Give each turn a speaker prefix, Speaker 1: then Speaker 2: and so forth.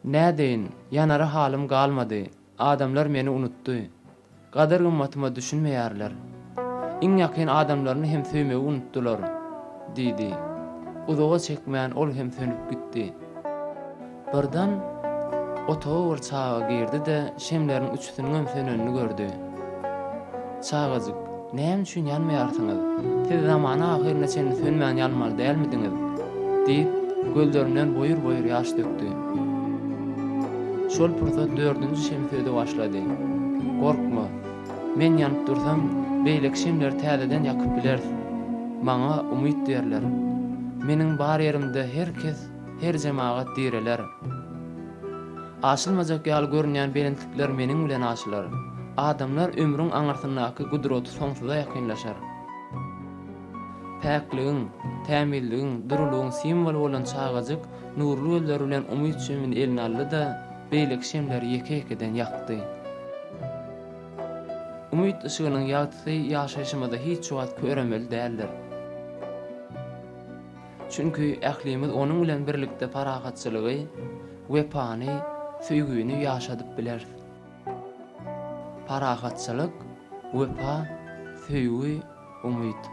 Speaker 1: Nädeýin, ýanara halym galmady. Adamlar meni unutdy. Gadyr-gymmatyma düşünmeýärler. Iň ýakyn adamlaryny hem söýmegi unutdylar, diýdi. Uzaga çekmän ol hem sönüp gitdi. Birden otaga bir çaga girdi-de, şemleriň üçüsiniňem sönenini gördi. Çagajyk, näme üçin ýanmaýarsyňyz? Siz zamana ahyryna çenli sönmän ýanmaly dälmidiňiz? diýip, gözlerinden boýur-boýur ýaş dökdi. Şol pursat dördünji şem söze başlady. Gorkma. Men ýanyp dursam, beýleki şemleri täzeden ýakyp bileris. Maňa umyt diýerler. Meniň bar ýerimde her kes, her jemagat direler. Aşylmajak ýaly görünýän belentlikler meniň bilen aşylar. Adamlar ömrüň aňyrsyndaky gudraty soňsuza ýakynlaşar. Päkligiň, tämizligiň, durulygyň simwoly bolan çagajyk nurly gözleri bilen umyt şemini eline aldy-da, beýleki şemleri ýeke-ýekeden ýakdy. Umyt yşygynyň ýagtysy ýaşaýşymyzda hiç wagt köremeli däldir. Çünki ählimiz onuň bilen birlikde parahatçylygy, wepany, söýgüni ýaşadyp bileris. Parahatçylyk, wepa, söýgi, umyt.